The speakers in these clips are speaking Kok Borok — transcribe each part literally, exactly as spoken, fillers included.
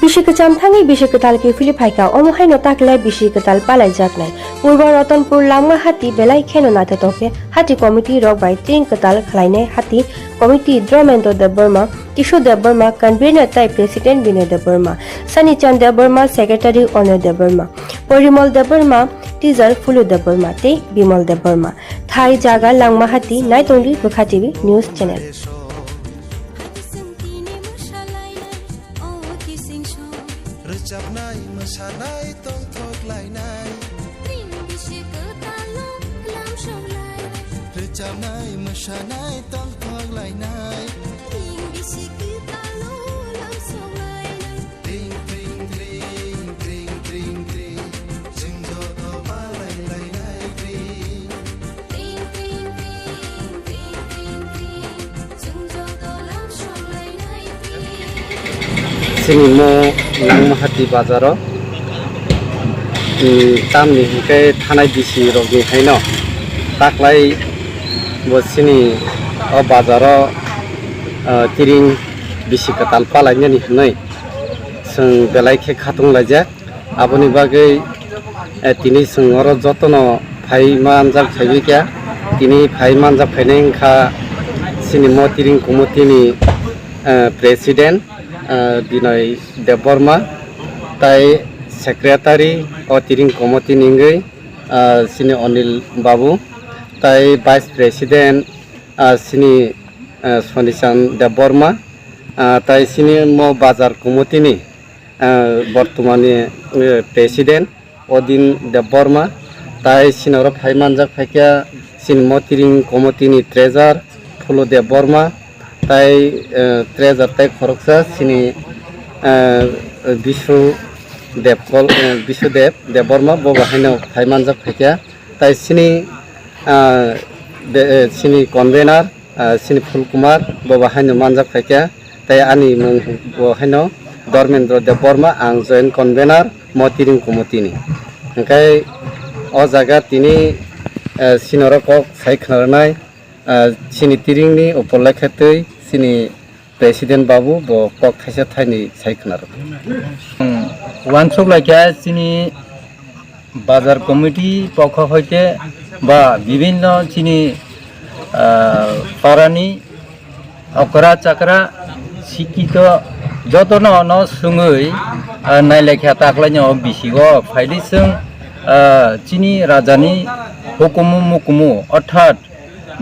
Bisi kwcham thangwi bisi kwtal kiphilwi phaikha, omo haino taklai bisi kwtal palaijaknai. Purba Ratanpur Langma hati belai kheno naithotok khe hati committee rok bai tring kwtal khlainai hati committee Dharmendra Debbarma, Kishu Debbarma, convener tai president Binoy Debbarma, Sani Chand Debbarma, secretary Onil Debbarma, Porimal Debbarma, treasurer Phulu Debbarma tei Bimal Debbarma. Thai jaga Langma hati, naitongdi Bwkha T V news channel. Rwchapnai, mwsanai, tongthok lainai. Tring bisi kwtalo lamsok lainai. Rwchapnai, mwsanai, tongthok lainai. Tring bisi kwtalo lamsok lainai. Tring, tring, tring, tring, tring, tring. Chwng joto palai lainai tring. Chini mo Langmahati bazaro, mm, tamni hinkhe thanai bisi rokni haino taklai bo chini o bazaro, ah, tring bisi kwtal palainani hinwi chwng belai khe khatung laijak. Aboni bagwi, eh, tini chwng oro jotono phai manjak phaiwi kha. Tini phai manjak phainai wngkha chini mo tring committee ni, eh, president, eh, Binoy Debbarma, tai secretary o tring committee ni wngwi, eh, chini Onil Babu, tai vice president, eh, chini, eh, Sonichan Debbarma, eh, tai chini mo bazar committee ni ah, bortomani, eh, president Odin Debbarma, tai chini oro phai manjak phaikha chini mo tring committee ni treasurer Phulu Debbarma, tai, eh, treasurer tai khoroksa chini, eh, Bisu Debkol, eh, Bisu Deb Debbarma, bo bo haino phai manjak phaikha, tai chini, ah, be-, eh, chini convener, ah, chini Phul Kumar, bo bo haino manjak phaikha, tei ani mung bo haino Dharmendra Debbarma, ang joint convener mo tring committee ni. Hingkhe o jaga tini, ah, chini oro kok sai khna rwnai, ah, chini tring ni upor lekhe twi chini president babu bo kok thaisa thaini sai khna rw. Uansuk laikha chini bazar committee pokho hoite ba bibinno chini, ah, parani okra chakra sikito jotono no swngwi, ah, nailaikha taklaini o bisi o phaidi chwng, ah, chini rajani hukumu mukumu orthat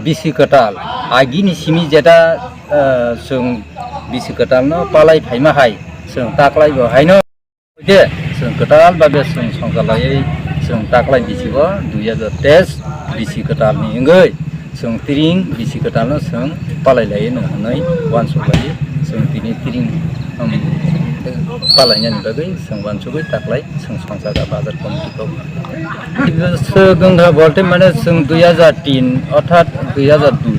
bisi kwtal agini simi jeta, ah, chwng bisi kwtalno palai phaima hai chwng taklai bo haino. Khe chwng kwtal babe chwng songcha laiwi chwng taklai bisi o dui hazar teis bisi kwtalni wngwi chwng tring bisi kwtalno chwng palai laiwi nw hwnwi uansuk laiwi chwng tini tring, um, palainani bagwi chwng uansugwi taklai chwng songcha da bazar committee kok. Swk wngkha bolte mane chwng dui hazar tin orthat dui hazar dui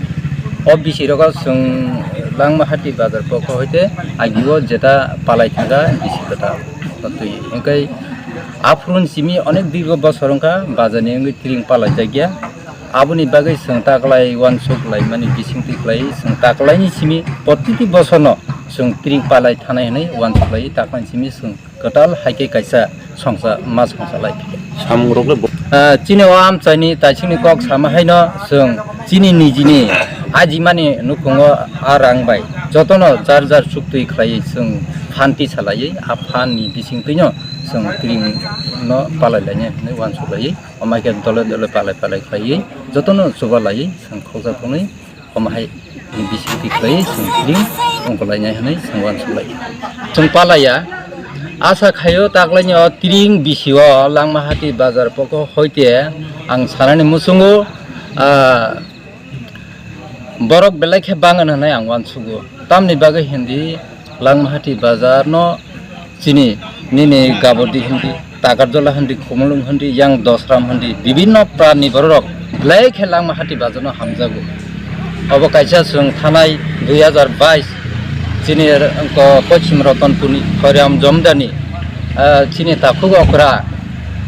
o bisi rogo chwng Langmahati bazar pokho hoite agio jeta palai thangkha bisi kwtal. Twi hingkhe aphuru simi onek dirgo bosor wngkha bazar ni wngwi tring palai jakya. Aboni bagwi chwng taklai uansuk laimani bisingtwi khlai chwng taklaini simi protiti bosorno chwng tring palai thanai hwnwi uansuk lai taklaini simi chwng kwtal hai khe kaisa songcha ma songcha lai phikha. Samung rok le bo- Ah, chini o amchaini taisingni kok sama haino chwng chini nijini ajimani nukhungo a rang bai jotono jar jar chuktwi khlaiwi chwng phan tisa laiwi a phan ni bisingtwino chwng tring no palai lainai hwnwi uansuk laiwi, omo hai khe dole dole palai palai khlaiwi jotono chuba laiwi chwng khokjak tonwi. Omo hai ni bisingtwi khlaiwi chwng tring ongkolainai hwnwi chwng uansuk lai. Chwng palaiya, asa khaio taklaini o tring bisi o Langmahati bazar pokho hoite ang sanani muchungo, ah, borok belai khe bangan hwnwi ang uansugo. Tamni bagwi hindi Langmahati bazar no chini nini Gabodi hindi, Takarjola hindi, Khumulwng hindi, yang Dosram hindi, bibinno pran ni borok rok belai khe Langmahati bazar no hamjago. Obo kaisa chwng thanai dui hazar bais chini ko Pochim Ratanpur ni Khoiram Jomdani, ah, chini takhuk okra,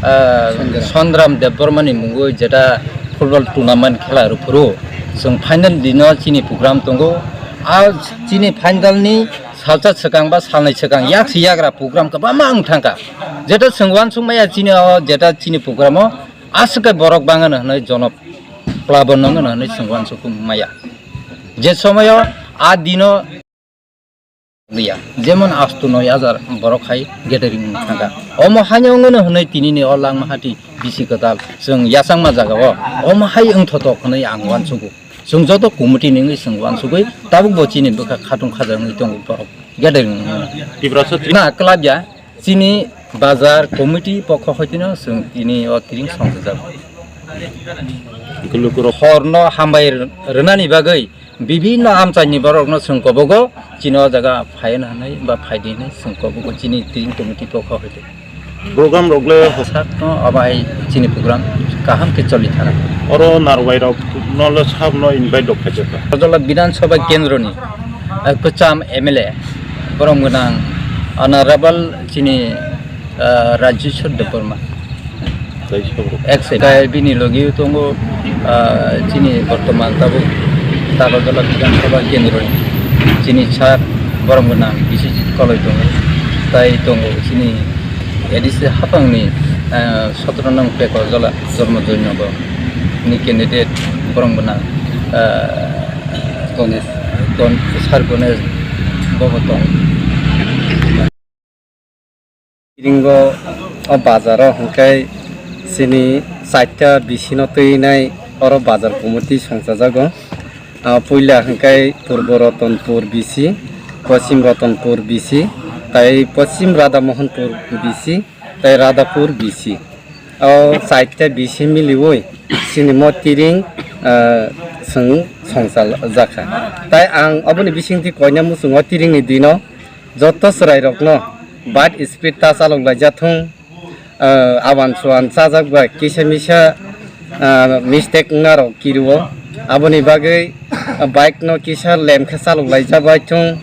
ah, Songram. Sondram Debbarma ni mungwi jeta football tournament khela rw phuru chwng final dino chini program tongo. A chini final ni Salsa swkang ba salnwi swkang yak si yagra program kwbangma wng thangkha. Jeta chwng uansuk maya chini o, jeta chini program o aswk khe borok bang wngno hwnwi jono plabon wngno hwnwi chwng uansuk maya. Je somoyo a dino liya, jemon astu noi hajar borok hai gathering wng thangkha. Omo haino wngno hwnwi tini ni o langma hati bisi kwtal chwng yachangma jaga o omo hai wng thotok hwnwi ang uansugo. Chwng joto committee ni wngwi chwng uansugwi tabuk bo chini bwkha khatung khaja wngwi tongo borok gathering wngwi. Tiprasa tri- Na, kwlak ya. Chini bazar committee pokho hoitino chwng tini o tiring songjajago. Hwnkhe lukurok horno hambai rwnani bagwi bibinno amchaini borokno chwng kobogo chini o jaga phaina hwnwi ba phaidi hwnwi chwng kobogo chini tiring committee pokho hoite. Program rok le hwsa. Sakno obo hai chini program kaham khe choli thana. Oro narwai rok no le sabno invite rok khaijak kha. Agartala Bidhan Sabha Kendro ni, eh, kwcham M L A, borom gwnang Honorable chini, eh, Rajeshwar Debbarma. Tei sobrok. Ex-, tai bini logi tongo, ah, chini bortoman tabuk Agartala Bidhan Sabha Kendro ni chini sir borom gwnang Biswajit Koloi tongo. Tai tongo chini A D C hapang ni, ah, sotro nong Peko Jola Jormo Joynagar ni candidate borom gwnang, ah, Ganesh. Gon-, sir Ganesh bobo tongo. Biringo o bazaro hwnkhe chini chaita bisino twinai oro bazar committee songchajago. Ah, puila hwnkhe Purbo Ratanpur B C, Poschim Ratanpur B C, tai Poschim Radha Mohanpur B C, tai Radhapur B C. O chaita B C miliwi chini mo tiring, ah, chwng songchajakha. Tai ang oboni bisingtwi koina muchungo tiringni dino joto chwrairokno bike speed ta chalok laijak thung, ah, awan suan chajak bai kisa misa, ah, mistake wngna rok kirio. Aboni bagwi, ah, bike no kisa lem khe chalok laijak bai thung,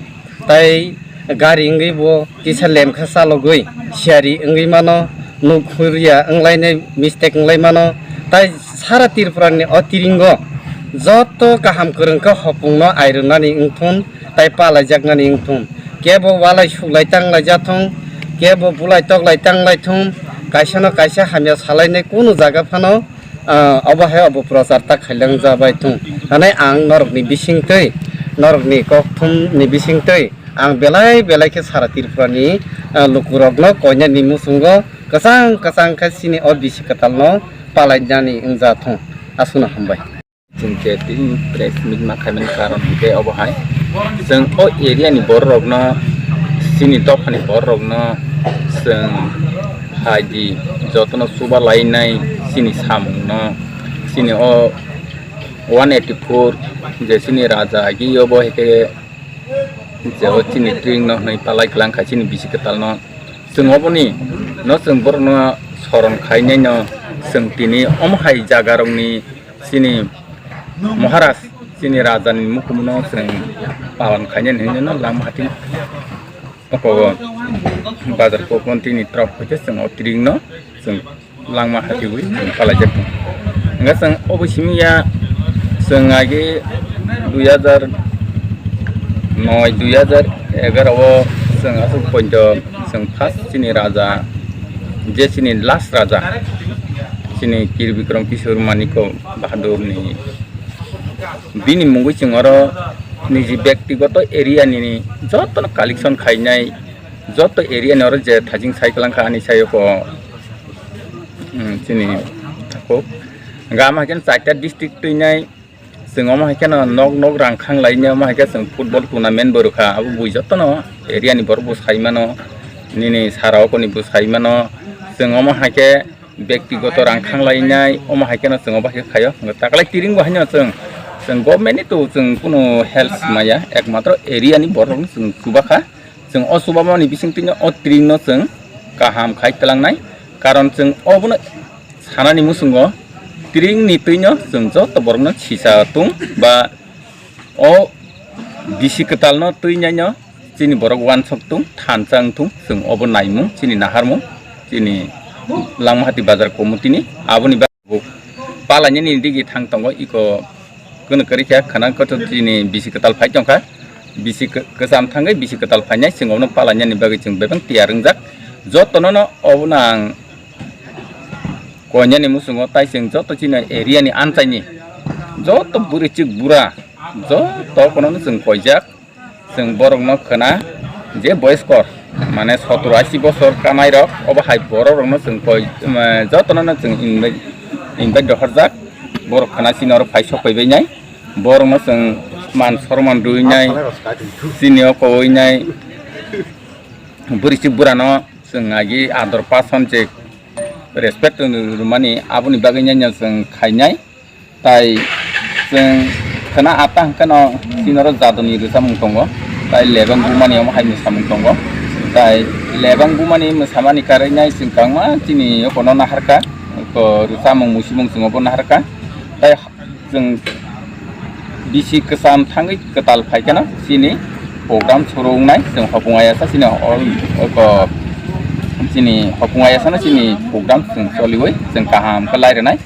tai gari wngwi bo kisa lem khe chalogwi siyari wngwi mano, nuk hurya wnglainai mistake wnglaimano. Tai sara Tripura ni o tiringo joto kaham kwrwng khe hopung no airwnani wngthun, tai palaijaknani wngthun. Kebo walai suklai tanglai jathung, kebo bulai toklai tanglai thung, kaisa no kaisa hamya salainai kunu jaga phano, ah, obo hai obo prochar ta khailang jabai thung. Hanai ang norokni bisingtwi, norokni kokthumni bisingtwi ang belai belai khe sara Tripura ni, ah, lukurokno koinani muchungo kwchang kwchang khe chini o bisi kwtalno palainani wngjathung. Aswkno hambai. Chwng je tini press meet ma khaimani karon hwnkhe obo hai, chwng o area ni borok rokno, chini dopha ni borok rokno chwng phaidi, jotono chuba lainai chini samung no, chini o one eighty four je chini raja agi obo hai khe je o chini tring no hwnwi palai kwlang kha chini bisi kwtal no. Chwng oboni no chwng borok no soron khainai no chwng tini omo hai jaga rok ni chini Maharaj, chini raja ni mukumu no chwng palon khainai hinwi no langma hati oko bazar kokon tini trok hoite chwng o tring no chwng langma hatiwi chwng palaijak tongo. Hwnkhe chwng obo simi ya chwng agi dui hajar noi, dui hajar egaroh o chwng aswk poito chwng first chini raja, je chini last raja, chini Kir Bikram Kishore Manikya Bahadur ni bini mungwi chwng oro niji bektigoto area ni jotono collection khainai, joto area ni oro je thajing sai kwlang kha ani sayo ko. Hmm, chini thakuk. Hwnkhe ama haikhe chaita district twinai. Chwng omo haikhe no nok nok rang khang lainai, omo haikhe chwng football tournament bo rwkha. Abo bui jotono area ni borok bo sai mano. Nini sara okoni bo sai mano. Chwng omo haikhe bektigoto rang khang lainai, omo haikhe no chwng obo haikhe khaio. Taklai tiring bo haino chwng, chwng government ni to chwng kunu help maya, ekmatro area ni borok no chwng chubakha. Chwng o chubamani bisingtwi no o tring no chwng kaham khai twlangnai, karon chwng obono sanani muchungo tring ni twi no chwng joto borok no sisa tung ba o bisi kwtal no twi nai no chini borok uansuk tung, thansa wng tung, chwng obo naimung, chini naharmung, chini Langmahati Bazar Committee ni aboni ba-, palai nini digi thang tongo, iko kunu kwrwi khe khana kotor chini bisi kwtal phai tongkha. bisi kw-, kwcham thangwi bisi kwtal phainai, chwng obono palainani bagwi chwng bebak tiyar wngjak. Jotono no obono ang koinani muchungo, tai chwng joto chini area ni anchaini joto bwrwi chwk bura joto kono no chwng koijak. Chwng borokno khwna je boyos kor, mane sotoro ashi bosor kanai rok, obo hai borok rokno chwng koi, em, jotono no chwng invite, invite rohorjak. Borok khwna chini oro phai sok phaibainai, borokno chwng man sorman rwinai, chini o koinai, bwrwi chwk burano chwng agi ador pason je respect rwmani, aboni bagwi nanya chwng khainai. Tai chwng khwna ata hwnkhe no chini oro jadoni rwchapmung tongo, tai lebeng bumani omo hai mwsamung tongo. Tai lebeng bumani mwsamani karwi nai chwng kwbangma chini okono naharkha, oko rwchapmung musimung chwng obo naharkha. Tai chwng bisi kwcham thangwi kwtal phai kheno chini program suru wngnai, chwng hopung ayasa chini all oko chini hopung ayasano chini program chwng choliwi chwng kaham khe lai rwnai.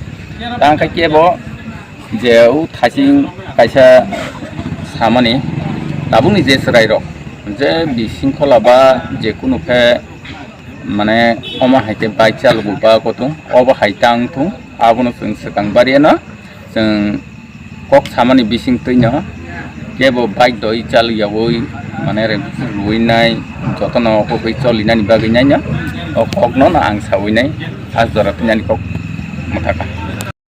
Tang khe kebo je o thasing kaisa samani tabukni je chwrairok je bisingkhola ba je kunu khe mane omo hai khe bike chalokbo ba kothung obo hai tang thung abono chwng swkang bariano chwng kok samani bising twino kebo bike doi chalwi yaui mane rwui nai jotono hokoi cholinani bagwi naino o kokno no ang saui nai a jora twinani kok mwthaka.